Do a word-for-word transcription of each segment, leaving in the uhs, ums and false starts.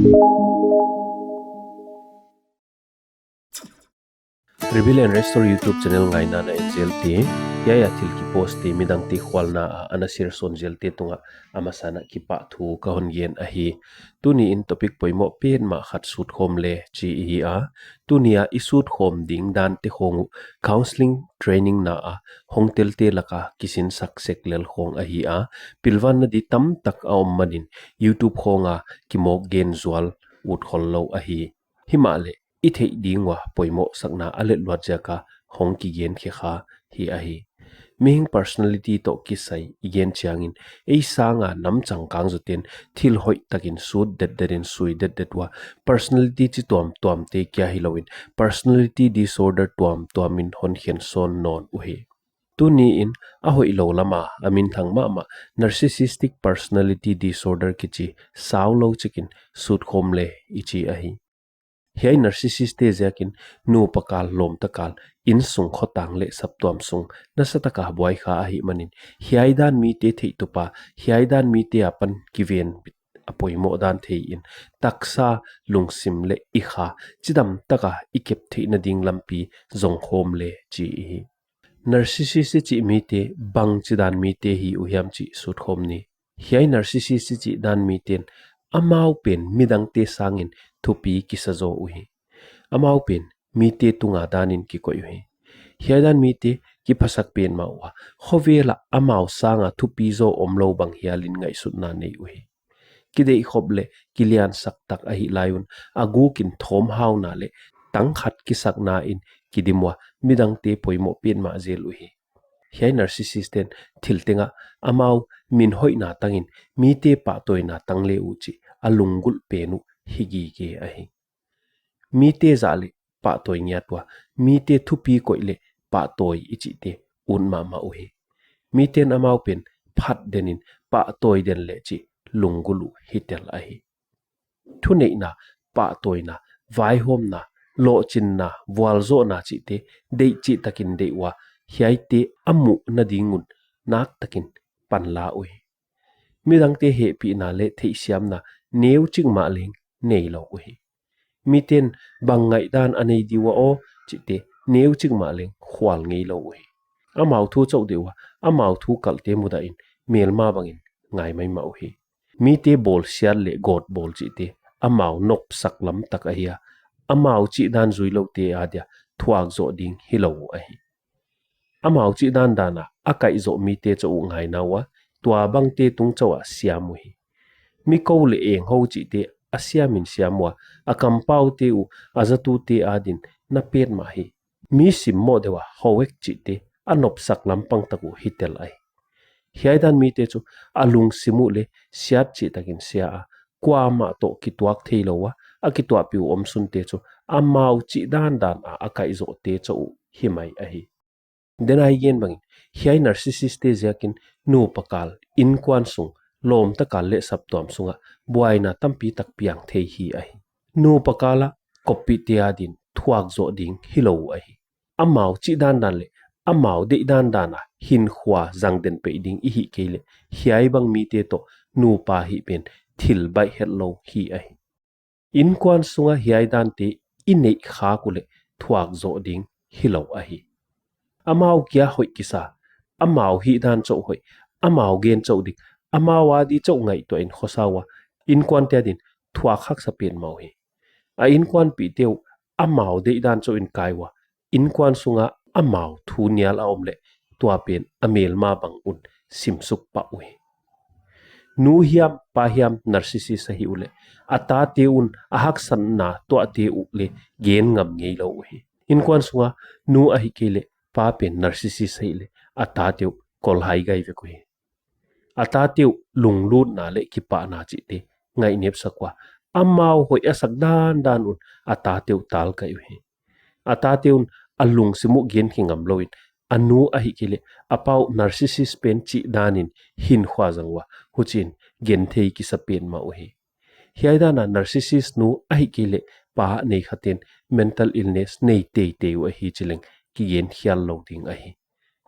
Rebuild and Restore YouTube channel ngaina na en zelte, hiai a thil kipost te midangte khualna a ana share sawn zelte tungah a masa in kipahthu ka hon gen ahi. Tuni in topic poimoh petmah khat sut khawm le chi i hi a. Tuni a i sut khawm ding dante khawng uh counselling training na a hong telte laka kisinsak sek lel khawng ahi a. Pilvan na di tamtak a om manin YouTube khawng a kimawk gen zual ut khollou ahi. Himahleh i theih ding ua poimoh sakna a let luat ziaka hong kigen khe kha hi ahi. Mihing personality toh kisai i gen chiangin, ei sanga nam changkang zoten thil hoih takin sut detdet in sui detdet ua, personality chi tuamtuam te kia hilouin personality disorder tuamtuam in hon khen sawn nawn uhi. Tuni in a hoihlou lama a minthang mahmah narcissistic personality disorder kichi saulou chikin sut khawm le i chi ahi. Hiai narcissist te ziakin nupa kal, lawmta kal, innsung, khotang leh saptuam sung nasataka buai kha ahih manin, hiai dan mite theih tupa, hiai dan mite apan kiven a poimoh dan thei in, taksa, lungsim leh i kha chidam taka i kep theihna ding lampi zong khawm le chi i hi. Narcissist i chih mite bangchidan mite hi uhiam chih sut khawm ni. Hiai narcissist i chih dan miten amau pen midangte sangin thupi kisa zaw uhi. Amau pen mite tunga danin kikoih uhi. Hiai dan mite kiphasak petmah ua, khovela amau sanga thupi zaw omlou bang hialin ngaihsutna nei uhi. Kideihkhop leh kiliansak tak ahih lai un, a gukin thawmhauna leh tangkhat kisakna in kidim ua, midangte poimoh petmah zel uhi. Hiai narcissist ten thil tengah amau min hoihna tangin mite pahtawina tang le uh chih a lunggulh pen uh hi gige ahi. Mite zah leh pahtawi ngiat ua, mite thupi koih leh pahtawi i chihte ut mahmah uhi. Miten amau pen phat denin pahtawi den leh chih lunggulh uh hi tel ahi. Thuneihna, pahtawina, vaihawmna, lohchinna, vualzohna chihte deih chih takin deih ua, hiaite a muhna ding un naktakin panla uhi. Midangte hehpihna leh theihsiamna neuchik mah leng neilou uhi. Miten bang ngaihdan a nei di ua aw chihte neuchik mah leng khual ngeilou uhi. Amau thu chauh deih ua, amau thu kalhte mudahin melma bangin ngai maimah uhi. Mite bawlsiat leh gawtbawl chihte amau nopsak lam tak ahi a, amau chihdan zuiloute adia thuak zoh ding hilou uh ahi. Amau chih dandan a a kaih zoh mite chauh uh ngaina ua, tuabangte tung chauh a siam uhi. Mi kou leh enghou chihte a siamin siam ua, a kampaute uh, a zatute adin na petmah hi. Mi simmoh deuh a hou ek chihte a nopsak lampang tak uh hi tel ahi. Hiai dan mite chu a lungsim uh leh siat chih takin sia a, kuamah toh kituak theilou a, a kituahpih uh omsunte chu amau chih dandan a a kaih zohte chauh uh hi mai ahi. Denai gen bangin, hiai narcissist te ziakin nupa kal, innkuan sung, lawmta kal leh saptuam sungah buaina tampi tak piang thei hi ahi. Nupa kal a koppihte adin thuak zoh ding hilou uh ahi. Amau chih dandan leh amau deih dandan a hinkhua zang den peih ding i hih kei leh, hiai bang mite toh nupa hih pen thil baih hetlou hi ahi. Innkuan sunga hiai dante i neih khak uleh thuak zoh ding hilou ahi. Amau kia hoih kisa, amau hihdan chauh hoih, amau gen chauh dik, amau adi chauh ngaihtuah in khosa ua, innkuante adin thuak haksa petmah uhi. A innkuanpihte uh amau deihdan chauh in kai ua, innkuan sunga amau thu nial a om leh tua pen a melma bang un simsuk pah uhi. Nu hiam, pa hiam narcissist ahih uleh, a tate un a haksatna tuahte uh leh gen ngam ngeilou uhi. Innkuan sunga nu ahih kei leh pa pen narcissist ahih leh, a tate uh kolhai gai vek uhi. A tate uh lunglutna leh kipahna chihte ngaihnep sak ua, amau hoih a sak dandan un a tate uh talkaih uhi. A tate un a lungsim uh gen khe ngamlou in, a nu ahih kei leh a pa uh narcissist pen chih danin hinkhua zang ua, huchiin genthei kisa petmah uhi. Hiai dan a narcissist nu ahih kei leh pa nei khaten mental illness nei teitei uh ahi chileng kigen khial lou ding ahi.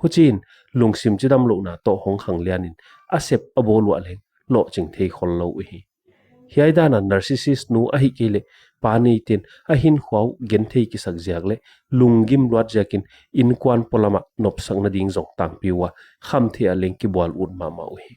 Huchiin lungsim chidamlouhna toh hong khanglian in a sep a bawl uah leng lohching thei khollou uhi. Hiai dan a narcissist nu ahihkeileh pa neiten a hinkhua uh genthei kisak ziak leh lunggim luat ziakin innkuan polam ah nopsakna ding zong tangpi ua, khamtheih a leng kibual ut mahmah uhi.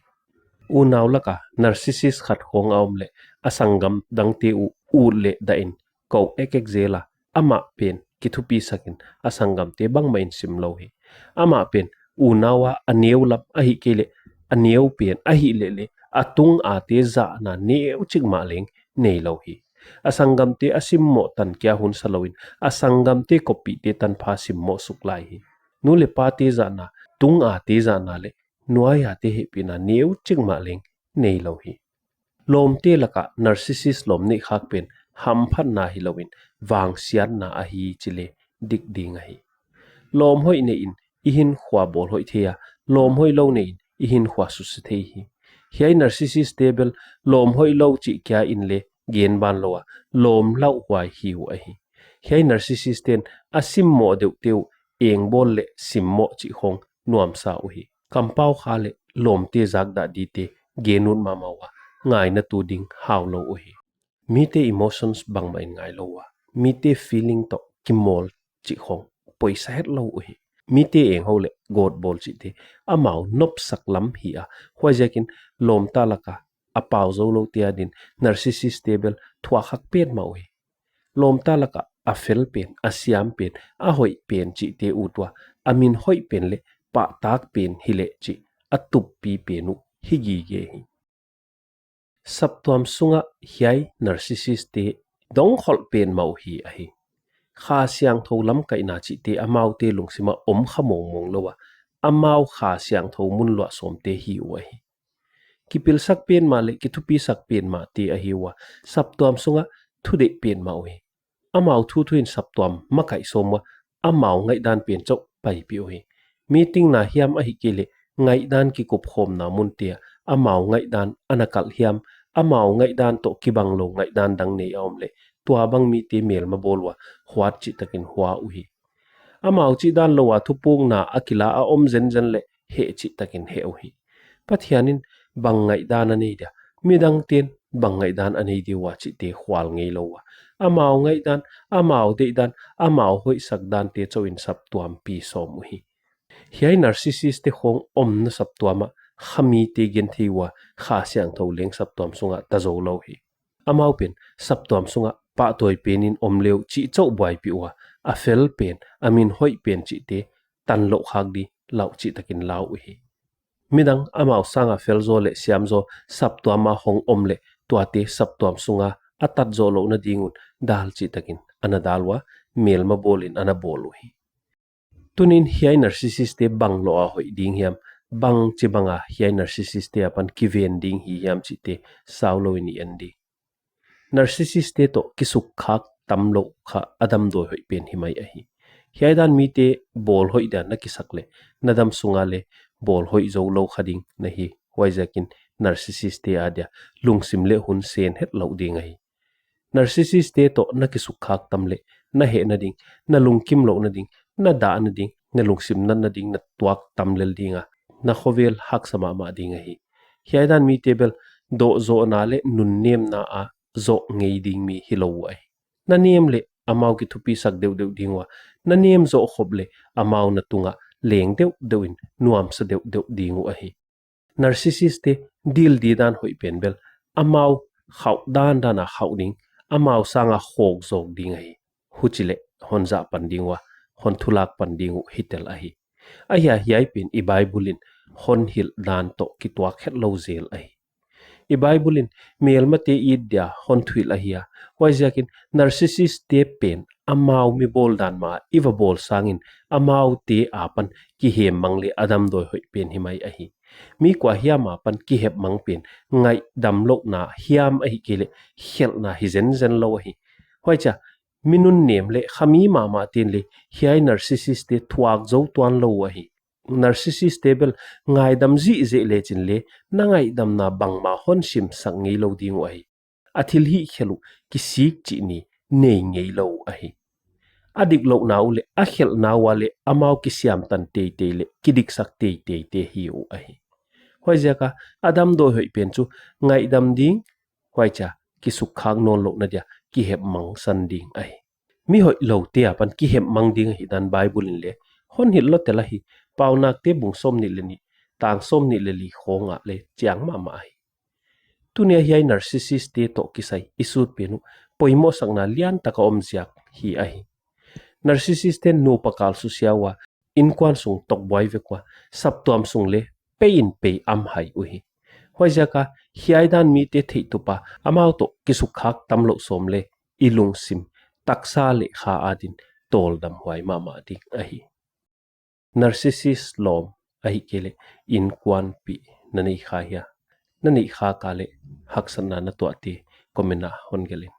Unau lak a narcissist khat khawng a om leh a sanggam dangte uh ut leh dah in kou ekek zel a, amah pen kithupisak in a sanggamte bangmah in sim lou hi. Amah pen unau a a neu lam ahihkeileh a neu pen ahih leh leh a tung a te zahna neuchik mah leng nei lou hi. A sanggamte a simmoh tan kia hun sa lou in a sanggamte koppihte tanpha simmoh suk lai hi. Nu leh pate zahna, tung a te zahna leh nuai a te hehpihna neuchik mah leng nei lou hi. Lawmte lak ah narcissist lawm neih khak pen hamphatna hi lou in vangsiatna ahi chi leh dik ding ahi. Lawm hoih nei in i hinkhua bawl hoih thei a, lawm hoih lou nei in i hinkhua susia thei hi. Hiai narcissist te bel lawm hoih lou chih kia in leng gen ban lou a, lawm lauhuai hi uh ahi. Hiai narcissist ten a simmoh deuhte uh engbawl leh simmoh chih khawng nuamsa uhi. Kampau kha leh lawmte zakdah dite gen ut mahmah ua, ngaina tu ding hau lou uhi. Mite emotions bangmah in ngai lou ua, mite feeling toh kimawl chih khawng poisa hetlou uhi. Mite enghou leh gawtbawl chihte amau nopsak lam hi a, huaiziakin lawmta lak a a pau zou loute adin narcissist te bel thuak khak petmah uhi. Lawmta lak a a fel pen, a siam pen, a hoih pen chihte ut ua, a min hoih pen leh pahtak pen hileh chih a tuppi pen uh hi gige hi. Saptuam sung ah hiai narcissist te dongkholh petmah uh hi ahi. Kha Siangthou lamkaihna chihte amaute lungsim ah om kha mawngmawng lou a, amau Kha Siangthou mun luah sawmte hi uh ahi. Kipilsak petmah leh kithupisak petmahte ahi ua, saptuam sung ah thudeih petmah uhi. Amau thuthu in saptuam makaih sawm ua, amau ngaihdan pen chauh paipih uhi. Meeting na hiam ahihkeileh ngaihdan kikupkhawmna munte ah amau ngaihdan ana kalh hiam, amau ngaihdan toh kibang lou ngaihdan dang nei a om leh tuabang mite melma bawl ua, huat chih takin hua uhi. Amau chihdan lou a thupukna a kila a om zenzen leh heh chih takin heh uhi. Pathian in bang ngaihdan a nei dia, midangten bang ngaihdan a nei di ua chihte khual ngei lou ua, amau ngaihdan, amau deihdan, amau hoihsak dante chauh in saptuam pi sawm uhi. Hiai narcissist te khawng omna saptuam ah khamite genthei ua, Kha Siangthou leng saptuam sung ah ta zou lou hi. Amau pen saptuam sung ah pahtawi pen in om le uh chih chauh buaipih ua, a fel pen, a min hoih pen chihte tan louh khak di lau chih takin lau uhi. Midang amau sang a fel zaw leh siam zaw saptuam a hong om leh tuate saptuam sung a a tat zoh louhna ding un dal chih takin ana dal ua, melma bawl in ana bawl uhi. Tuni'n hiai narcissist te bang lou a hoih ding hiam, bangchibang a hiai narcissist te apan kiven ding hi hiam chihte sau lou in i en di. Narcissist te toh kisukkhak tam louh kha a damdawi hoih pen hi mai ahi. Hiai dan mite bawl hoih dia na kisak leh na dam sung a leng bawl hoih zou lou kha ding na hi. Huaiziakin narcissist te adia lungsim leh hun sen hetlou ding ahi. Narcissist te toh na kisukkhak tam leh na hehna ding, na lungkim louhna ding, na dahna ding, na lungsim natna ding na tuak tam lel ding a, na khovel haksa mahmah ding ahi. Hiai dan mite bel dohzohna leh nunnemna a zoh ngei ding mi hilou uh ahi. Na nem leh amau kithupisak deuhdeuh ding ua, na nem zoh khop leh amau na tung ah leng deuhdeuh in nuamsa deuhdeuh ding uh ahi. Narcissist te dil di dan hoih pen bel amau khauh dandan a khauh ding, amau sang a khawk zawk ding ahi. Huchi leh hon zah pan ding ua, hon thulak pan ding uh hitel ahi. Ahia hiai pen i Bible in hon hilh dan toh kituak hetlou zel ahi. I Bible in melmate it dia hon thuhilh ahi a, huaiziakin narcissist te pen amau mi bawl dan mah i va bawl sangin amaute apan kihemmang leh a damdawi hoih pen hi mai ahi. Mi kuahiam apan kihemmang pen ngaihdam louhna hiam ahihkeileh khelhna hi zenzen lou ahi. Huaichia mi nunnem leh khami mahmahte'n leng hiai narcissist te thuak zou tuan lou uh ahi. Narcissist te bel ngaidam zihzeh lechin leng na ngaihdamna bangmah hon simsak ngei lou ding uh ahi. A thilhih khelh uh kisik chih ni nei ngei lou uh ahi. A diklouhna uh leh a khelhna ua leng amau kisiamtan teitei leh kidiksak teitei te hi uh ahi. Huaiziak a a damdawi hoih pen chu ngaihdam ding, huaichia kisukkhak nawnlouhna dia kihemmangsan ding ahi. Mi hoihloute apan kihemmang ding ahihdan Bible in leng hon hilh lou tel ahi. Paunakte bung sawmnih leh nih, tang sawmnih leh li khawng ah leng chiang mahmah ahi. Tuni a hiai narcissist te toh kisai i sut pen uh poimohsakna liantak a om ziak hi ahi. Narcissist ten nupa kal susia ua, innkuan sung tokbuai vek ua, saptuam sung leng pei in pei am hai uhi. Huaiziak a hiai dan mite theih tup a amau toh kisukkhak tamlouh sawm leng i lungsim, taksa leh kha adin tawldam huai mahmah ding ahi. Narcissist lawm, ahihkeileh innkuanpih na nei kha hia? Na neih khak a leh haksatna na tuahte comment ah hon gelh in.